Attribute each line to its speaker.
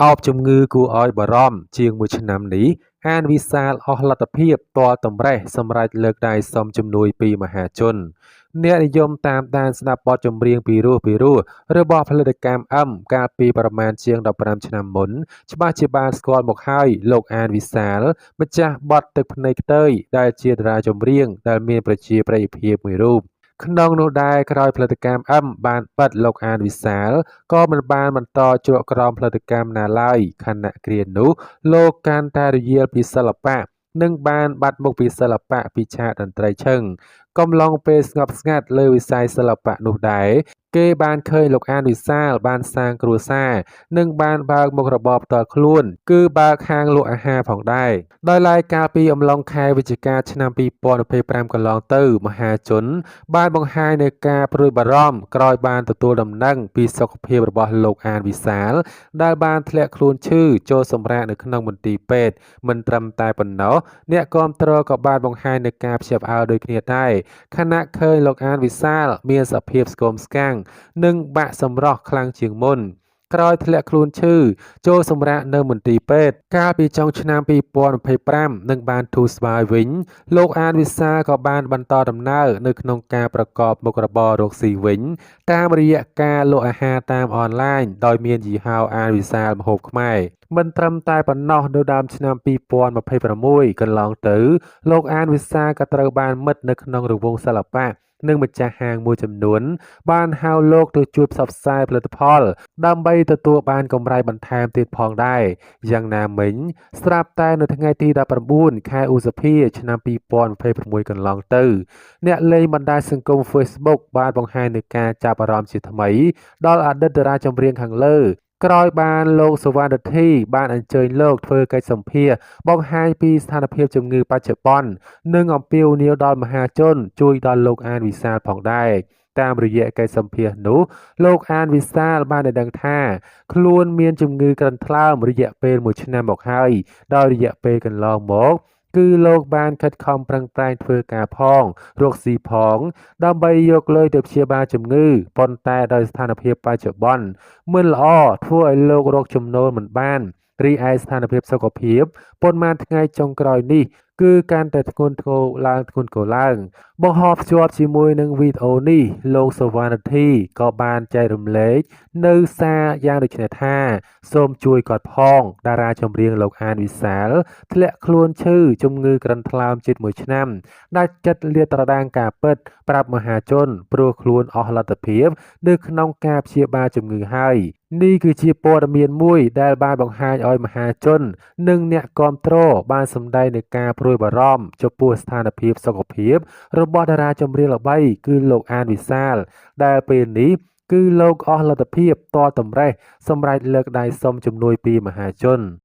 Speaker 1: ឱបជំងឺគួរឲ្យបារម្ភជាងមួយឆ្នាំនេះ អាន វិសាលអស់លទ្ធភាពទាល់តម្រេះសម្រេចលើកដៃសុំជំនួយពីមហាជន អ្នកនិយមតាមដានស្ដាប់បទចម្រៀងពីរោះៗរបស់ផលិតកម្ម អឹម កាលពីប្រមាណជាង ១៥ ឆ្នាំមុន ច្បាស់ជាបានស្គាល់មុខហើយលោក អាន វិសាល ម្ចាស់បទទឹកភ្នែកខ្ទើយ ដែលជាតារាចម្រៀងដែលមានប្រជាប្រិយភាពមួយរូប ក្នុងនោះដែរក្រោយផលិតកម្ម អឹម បានបិទលោក អាន វិសាល ក៏មិនបានបន្តជ្រកក្រោមផលិតកម្មណាឡើយ ខណៈគ្រានោះលោកកាន់តែរយាលពីសិល្បៈ និងបានបាត់មុខពីសិល្បៈពីឆាកតន្ត្រីឈឹង កំឡុងពេលស្ងប់ស្ងាត់លើវិស័យសិល្បៈនោះដែរ គេបានឃើញលោក អាន វិសាល បានសាងគ្រួសារ និងបានបើកមុខរបរផ្ទាល់ខ្លួន គឺបើកហាងលក់អាហារផងដែរ ដោយឡែកកាលពីអំឡុងខែវិច្ឆិកា ឆ្នាំ២០២៥ កន្លងទៅ មហាជនបានបង្ហាញនូវការព្រួយបារម្ភក្រោយបានទទួលដំណឹងពីសុខភាពរបស់លោក អាន វិសាល ដែលបានធ្លាក់ខ្លួនឈឺចូលសម្រាកនៅក្នុងមន្ទីរពេទ្យ មិនត្រឹមតែប៉ុណ្ណោះ អ្នកគាំទ្រក៏បានបង្ហាញនូវការភ្ញាក់ផ្អើលដូចគ្នាដែរ ខណៈឃើញលោក អាន វិសាល មានសភាពស្គមស្គាំង និងបាក់សម្រស់ខ្លាំងជាងមុន ក្រោយធ្លាក់ខ្លួនឈឺចូលសម្រាកនៅមន្ទីរពេទ្យ កាលពីចុងឆ្នាំ២០២៥ និងបានធូរស្បើយវិញ លោក អាន វិសាល ក៏បានបន្តដំណើរនៅក្នុងការប្រកបមុខរបររកស៊ីវិញ តាមរយៈការលក់អាហារតាមអនឡាញដោយមានយីហោអានវិសាលម្ហូបខ្មែរ មិនត្រឹមតែប៉ុណ្ណោះនៅដើមឆ្នាំ២០២៦ កន្លងទៅ លោក អាន វិសាល ក៏ត្រូវបានមិត្តនៅក្នុងរង្វង់សិល្បៈ និងម្ចាស់ហាងមួយចំនួន បានហៅលោកទៅជួយផ្សព្វផ្សាយផលិតផល ដើម្បីទទួលបានកម្រៃបន្ថែមទៀតផងដែរ យ៉ាងណាមិញ ស្រាប់តែនៅថ្ងៃទី១៩ ខែឧសភា ឆ្នាំ២០២៦ កន្លងទៅ អ្នកលេងបណ្ដាញសង្គមហ្វេសប៊ុកបានបង្ហាញនូវការចាប់អារម្មណ៍ជាថ្មីដល់អតីតតារាចម្រៀងខាងលើ ក្រោយបានលោក សុវណ្ណ រិទ្ធី បានអញ្ជើញលោកធ្វើកិច្ចសម្ភាសន៍បង្ហាញពីស្ថានភាពជំងឺបច្ចុប្បន្ន និងអំពាវនាវដល់មហាជនជួយដល់លោក អាន វិសាល ផងដែរ តាមរយៈកិច្ចសម្ភាសន៍នោះ លោក អាន វិសាល បានឲ្យដឹងថា ខ្លួនមានជំងឺក្រិនថ្លើមរយៈពេលមួយឆ្នាំមកហើយ ដោយរយៈពេលកន្លងមក គឺលោកបានខិតខំប្រឹងប្រែងធ្វើការផង រកស៊ីផង ដើម្បីយកលុយទៅព្យាបាលជំងឺ ប៉ុន្តែដោយស្ថានភាពបច្ចុប្បន្នមិនល្អធ្វើឲ្យលោករកចំណូលមិនបាន រីឯស្ថានភាពសុខភាពប៉ុន្មានថ្ងៃចុងក្រោយនេះ គឺកាន់តែធ្ងន់ធ្ងរឡើងធ្ងន់ធ្ងរឡើង បង្ហោះភ្ជាប់ជាមួយនឹងវីដេអូនេះ លោក សុវណ្ណ រិទ្ធី ក៏បានចែករំលែកនូវសារយ៉ាងដូចនេះថា សូមជួយគាត់ផង តារាចម្រៀងលោក អាន វិសាល ធ្លាក់ខ្លួនឈឺជំងឺក្រិនថ្លើមជិតមួយឆ្នាំ ដាច់ចិត្តលាតត្រដាងការពិត ប្រាប់មហាជន ព្រោះខ្លួនអស់លទ្ធភាពនៅក្នុងការព្យាបាលជំងឺហើយ នេះគឺជាព័ត៌មានមួយដែលបានបង្ហាញឲ្យមហាជន និងអ្នកគាំទ្របានសម្ដែងនូវការព្រួយបារម្ភចំពោះស្ថានភាពសុខភាពរបស់តារាចម្រៀងល្បីគឺលោក អាន វិសាល ដែលពេលនេះគឺលោកអស់លទ្ធភាពទាល់តម្រេះសម្រេចលើកដៃសុំជំនួយពីមហាជន។